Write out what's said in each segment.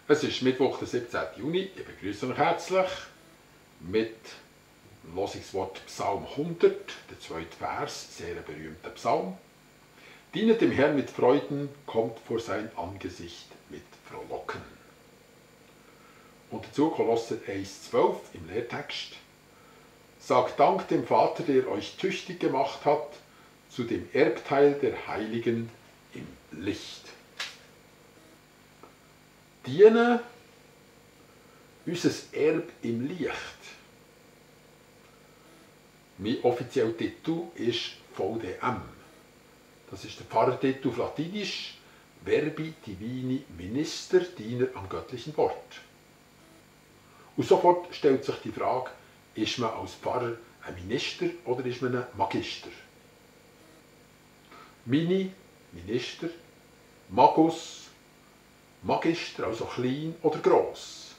Es ist Mittwoch, der 17. Juni. Ich begrüße euch herzlich mit dem Losungswort Psalm 100, der zweite Vers, sehr berühmter Psalm. Dienet dem Herrn mit Freuden, kommt vor sein Angesicht mit Frohlocken. Und dazu Kolosser 1,12 im Lehrtext. Sagt Dank dem Vater, der euch tüchtig gemacht hat, zu dem Erbteil der Heiligen im Licht. Dienen, unser Erb im Licht. Mein offizieller Titel ist VDM. Das ist der Pfarrertitel auf Latinisch, Verbi Divini Minister, Diener am göttlichen Wort. Und sofort stellt sich die Frage, ist man als Pfarrer ein Minister oder ist man ein Magister? Mini, Minister, Magus, Magister, also klein oder gross.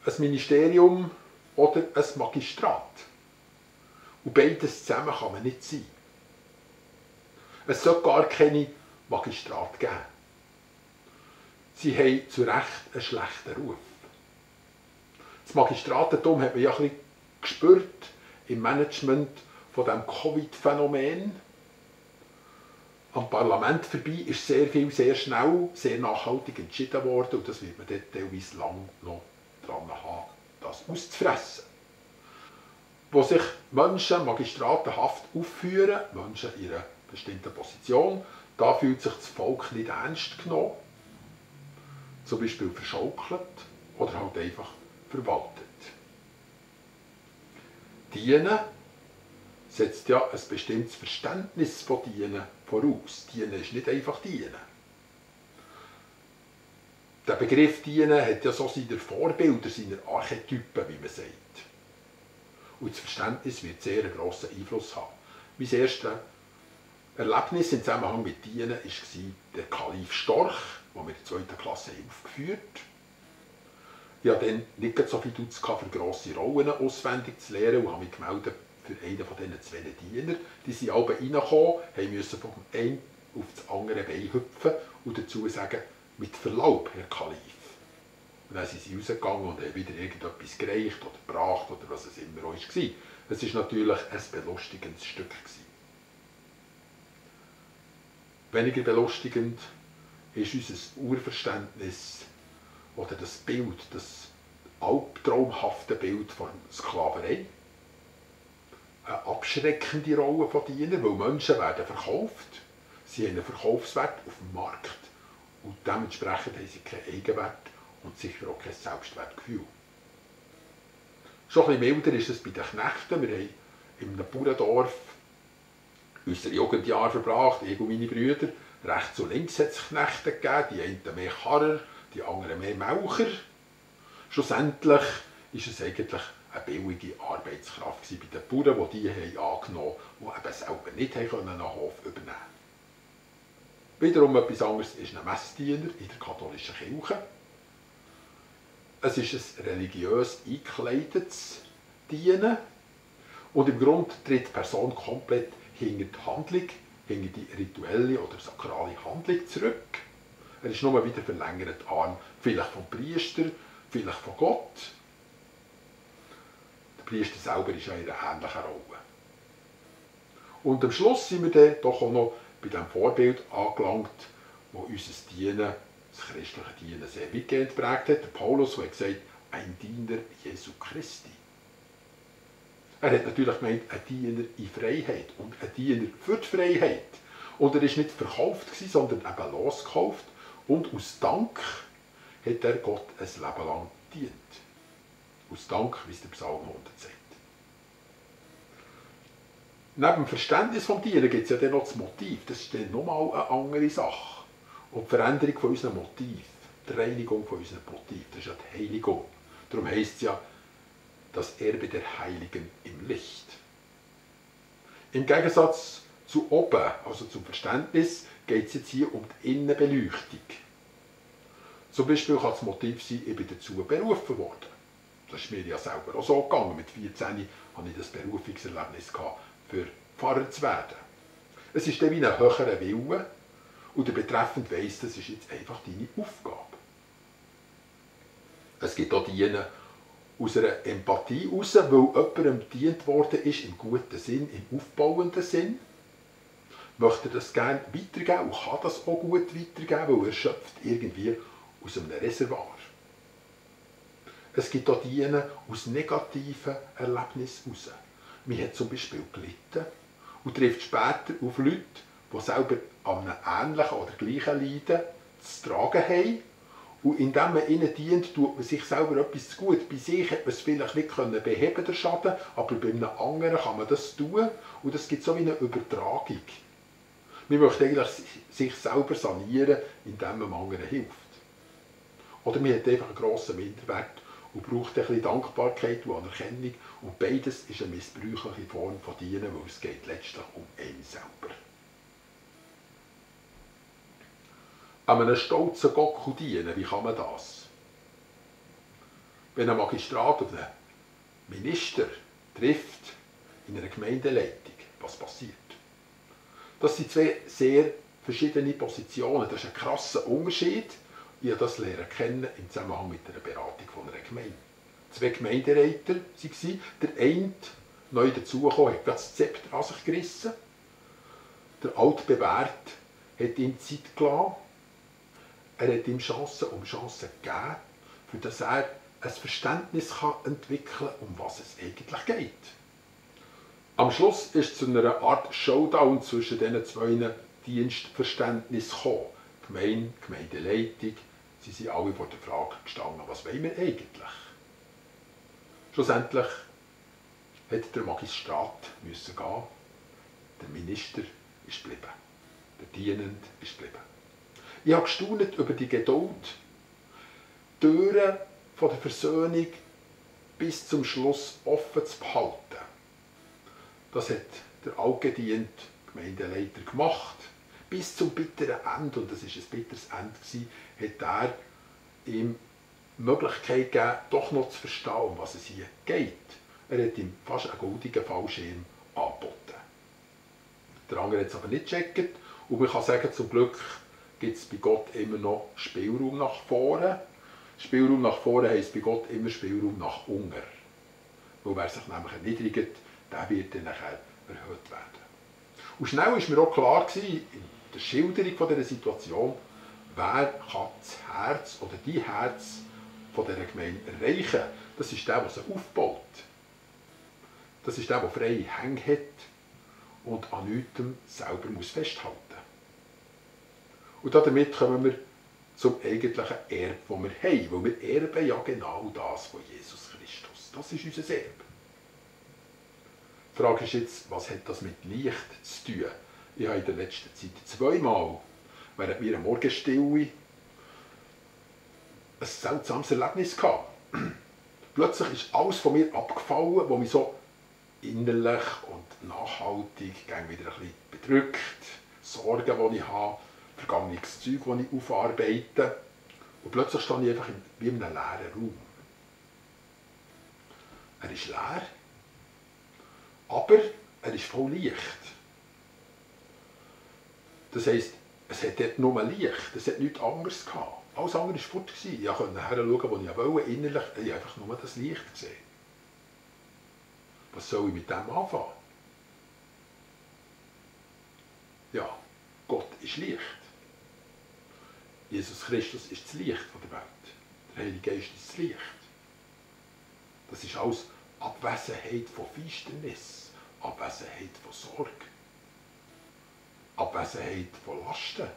Ein Ministerium oder ein Magistrat. Und beides zusammen kann man nicht sein. Es sollte gar keine Magistrat geben. Sie haben zu Recht einen schlechten Ruf. Das Magistratentum hat man ja ein bisschen gespürt im Management von diesem Covid-Phänomen. Am Parlament vorbei ist sehr viel, sehr schnell, sehr nachhaltig entschieden worden und das wird man dort teilweise lang noch dran haben, das auszufressen. Wo sich Menschen magistratenhaft aufführen, Menschen in einer bestimmten Position, da fühlt sich das Volk nicht ernst genommen, zum Beispiel verschaukelt oder halt einfach verwaltet. Dienen setzt ja ein bestimmtes Verständnis von Dienen voraus. Dienen ist nicht einfach Dienen. Der Begriff Dienen hat ja so seine Vorbilder, seine Archetypen, wie man sagt. Und das Verständnis wird sehr einen grossen Einfluss haben. Mein erstes Erlebnis im Zusammenhang mit Dienen war der Kalif Storch, den wir in der 2. Klasse aufgeführt haben. Ich hatte dann nicht so viel Dutz für grosse Rollen auswendig zu lernen und habe mich gemeldet für einen von diesen zwei Diener. Die sind alle reingekommen, mussten vom einen auf das andere Bein hüpfen und dazu sagen, mit Verlaub, Herr Kalif. Und dann sind sie rausgegangen und haben wieder irgendetwas gereicht oder gebracht oder was es immer auch war. Es war natürlich ein belustigendes Stück. Weniger belustigend ist unser Urverständnis oder das Bild, das albtraumhafte Bild von Sklaverei. Eine abschreckende Rolle von Dienern, weil Menschen werden verkauft, sie haben einen Verkaufswert auf dem Markt und dementsprechend haben sie keinen Eigenwert und sicher auch kein Selbstwertgefühl. Schon ein bisschen milder ist es bei den Knechten. Wir haben in einem Bauerndorf unsere Jugendjahre verbracht, ich und meine Brüder. Rechts und links hat es Knechte gegeben, die einen mehr Karrer, die anderen mehr Melcher. Schlussendlich war es eigentlich eine billige Arbeitskraft bei den Bauern, die angenommen haben, die eben selber nicht einen Hof übernehmen konnten. Wiederum etwas anderes ist ein Messdiener in der katholischen Kirche. Es ist ein religiös eingekleidetes Dienen und im Grunde tritt die Person komplett hinter die Handlung, hinter die rituelle oder sakrale Handlung zurück. Er ist nur wieder verlängert Arm, vielleicht vom Priester, vielleicht von Gott. Der Priester selber ist ja in einer ähnlichen Rolle. Und am Schluss sind wir dann doch auch noch bei dem Vorbild angelangt, wo unser Dienen, das christliche Dienen, sehr weitgehend geprägt hat. Der Paulus, der hat gesagt, ein Diener Jesu Christi. Er hat natürlich gemeint, ein Diener in Freiheit und ein Diener für die Freiheit. Und er war nicht verkauft, sondern eben losgekauft. Und aus Dank hat er Gott ein Leben lang gedient. Aus Dank, wie es der Psalm 100 sagt. Neben dem Verständnis des Dienen gibt es ja dann noch das Motiv. Das ist dann nochmal eine andere Sache. Und die Veränderung von unserem Motiv, die Reinigung von unserem Motiv, das ist ja die Heiligung. Darum heisst es ja, das Erbe der Heiligen im Licht. Im Gegensatz zu oben, also zum Verständnis, geht es jetzt hier um die Innenbeleuchtung. Zum Beispiel kann das Motiv sein, ich bin dazu berufen worden. Das ist mir ja selber auch so gegangen. Mit 14 hatte ich das Berufungserlebnis gehabt, für Pfarrer zu werden. Es ist dann wie ein höherer Wille und der Betreffende weiss, das ist jetzt einfach deine Aufgabe. Es gibt auch dienen aus einer Empathie heraus, weil jemandem gedient worden ist, im guten Sinn, im aufbauenden Sinn. Möchte er das gerne weitergeben und kann das auch gut weitergeben, weil er schöpft irgendwie aus einem Reservoir. Es gibt auch dienen aus negativen Erlebnissen heraus. Man hat zum Beispiel gelitten und trifft später auf Leute, die selber an einem ähnlichen oder gleichen Leiden zu tragen haben. Und indem man ihnen dient, tut man sich selber etwas zu gut. Bei sich hat man es vielleicht nicht beheben, den Schaden, aber bei einem anderen kann man das tun. Und das gibt so wie eine Übertragung. Man möchte eigentlich sich selber sanieren, indem man anderen hilft. Oder man hat einfach einen grossen Minderwert und braucht ein bisschen Dankbarkeit und Anerkennung. Und beides ist eine missbräuchliche Form von Dienen, weil es geht letztlich um einen selber. An einem stolzen Gott dienen, wie kann man das? Wenn ein Magistrat oder ein Minister trifft in einer Gemeindeleitung, was passiert? Das sind zwei sehr verschiedene Positionen. Das ist ein krasser Unterschied. Ich habe das lernen kennen im Zusammenhang mit einer Beratung von einer Gemeinde. Zwei Gemeindeleiter waren. Der eine, neu dazugekommen, hat das Zepter an sich gerissen. Der Altbewährte hat ihm Zeit gelassen. Er hat ihm Chancen um Chancen gegeben, für dass er ein Verständnis entwickeln kann, um was es eigentlich geht. Am Schluss ist es zu einer Art Showdown zwischen diesen zwei Dienstverständnissen gekommen. Gemeinde, Gemeindeleitung, sie sind alle vor der Frage gestanden, was wollen wir eigentlich? Schlussendlich hat der Magistrat müssen gehen, der Minister ist geblieben, der Dienende ist geblieben. Ich habe gestaunt über die Geduld, die Türen von der Versöhnung bis zum Schluss offen zu behalten. Das hat der altgediente Gemeindeleiter gemacht. Bis zum bitteren Ende, und das war ein bitteres Ende, hat er ihm die Möglichkeit gegeben, doch noch zu verstehen, um was es hier geht. Er hat ihm fast einen goldigen Fallschirm angeboten. Der andere hat es aber nicht gecheckt. Und man kann sagen, zum Glück gibt es bei Gott immer noch Spielraum nach vorne. Spielraum nach vorne heisst bei Gott immer Spielraum nach unten. Weil wer sich nämlich erniedrigt, der wird dann nachher erhöht werden. Und schnell war mir auch klar gewesen, in der Schilderung von dieser Situation, wer kann das Herz oder die Herz von dieser Gemeinde erreichen. Das ist der, der sie aufbaut. Das ist der, der freie Hänge hat und an nichts selber festhalten muss. Und damit kommen wir zum eigentlichen Erbe, das wir haben. Weil wir erben ja genau das von Jesus Christus. Das ist unser Erbe. Die Frage ist jetzt, was hat das mit Licht zu tun? Ich habe in der letzten Zeit zweimal während meiner Morgenstille ein seltsames Erlebnis gehabt. Plötzlich ist alles von mir abgefallen, was mich so innerlich und nachhaltig wieder ein bisschen bedrückt. Sorgen, die ich habe, vergangenes Zeug, das ich aufarbeite. Und plötzlich stand ich einfach wie in einem leeren Raum. Er ist leer, aber er ist voll Licht. Das heisst, es hat dort nur Licht, es hat nichts anderes gehabt. Alles andere war fort. Ich konnte hinschauen, wo ich wollte. Innerlich habe ich einfach nur das Licht gesehen. Was soll ich mit dem anfangen? Ja, Gott ist Licht. Jesus Christus ist das Licht der Welt. Der Heilige Geist ist das Licht. Das ist alles Abwesenheit von Finsternis, Abwesenheit von Sorge, Abwesenheit von Lasten.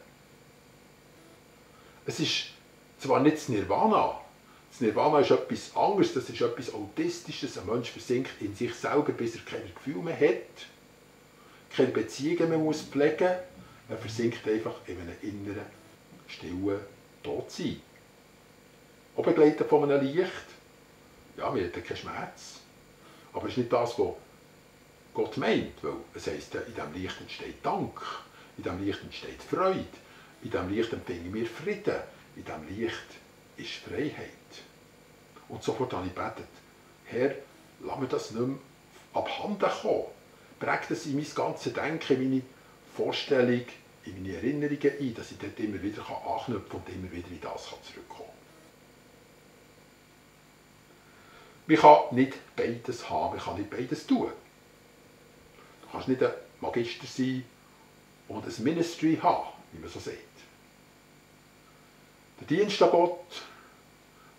Es ist zwar nicht das Nirvana. Das Nirvana ist etwas anderes, das ist etwas Autistisches. Ein Mensch versinkt in sich selber, bis er keine Gefühle mehr hat, keine Beziehungen mehr muss pflegen muss. Er versinkt einfach in einem inneren, stillen Todsein. Auch begleitet von einem Licht. Ja, wir haben keinen Schmerz. Aber es ist nicht das, was Gott meint. Weil es heisst, in diesem Licht entsteht Dank, in diesem Licht entsteht Freude, in diesem Licht empfangen wir Frieden, in diesem Licht ist Freiheit. Und sofort habe ich gebetet, Herr, lass mir das nicht mehr abhanden kommen. Prägt das in mein ganzes Denken, in meine Vorstellung, in meine Erinnerungen ein, dass ich dort immer wieder anknüpfen und immer wieder in das zurückkommen kann. Man kann nicht beides haben, man kann nicht beides tun. Du kannst nicht ein Magister sein und ein Ministry haben, wie man so sagt. Der Dienst an Gott,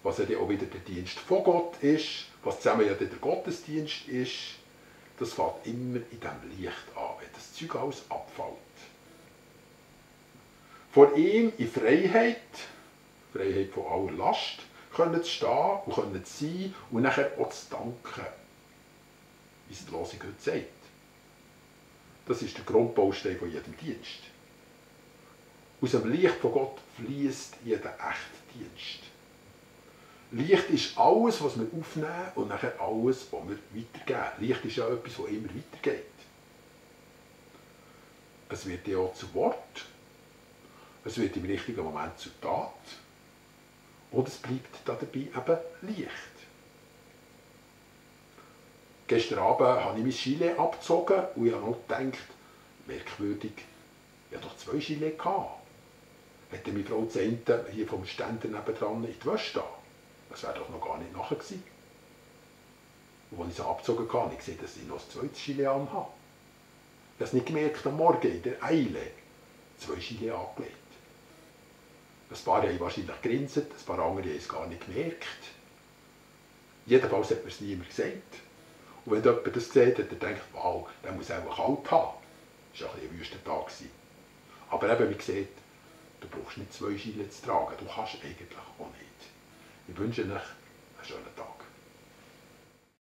was ja auch wieder der Dienst von Gott ist, was zusammen ja der Gottesdienst ist, das fängt immer in diesem Licht an, wenn das Zeug alles abfällt. Vor ihm in Freiheit von aller Last, können zu stehen und können zu sein und nachher auch zu danken, wie es die Losung heute sagt. Das ist der Grundbaustein von jedem Dienst. Aus dem Licht von Gott fließt jeder echte Dienst. Licht ist alles, was wir aufnehmen und nachher alles, was wir weitergeben. Licht ist ja etwas, das immer weitergeht. Es wird ja auch zu Wort, es wird im richtigen Moment zur Tat und es bleibt dabei eben Licht. Gestern Abend habe ich mein Gilet abgezogen und ich habe noch gedacht, merkwürdig, ich hatte doch 2 Gilets gehabt. Hätte meine Frau das eine hier vom Ständer nebendran in die Wäsche da. Das wäre doch noch gar nicht nachher gewesen. Und als ich es abgezogen habe, habe ich gesehen, dass ich noch ein zweites Gilet anhabe. Ich habe es nicht gemerkt am Morgen in der Eile. 2 Gilets angelegt. Ein paar haben wahrscheinlich gegrinset, ein paar andere haben es gar nicht gemerkt. Jedenfalls hat mir es niemand gesagt. Und wenn jemand das sieht, hat er gedacht, wow, der muss auch kalt haben. Das war ein wüster Tag. Aber eben, wie gesagt, du brauchst nicht 2 Gilets zu tragen. Du kannst eigentlich auch nicht. Ich wünsche euch einen schönen Tag.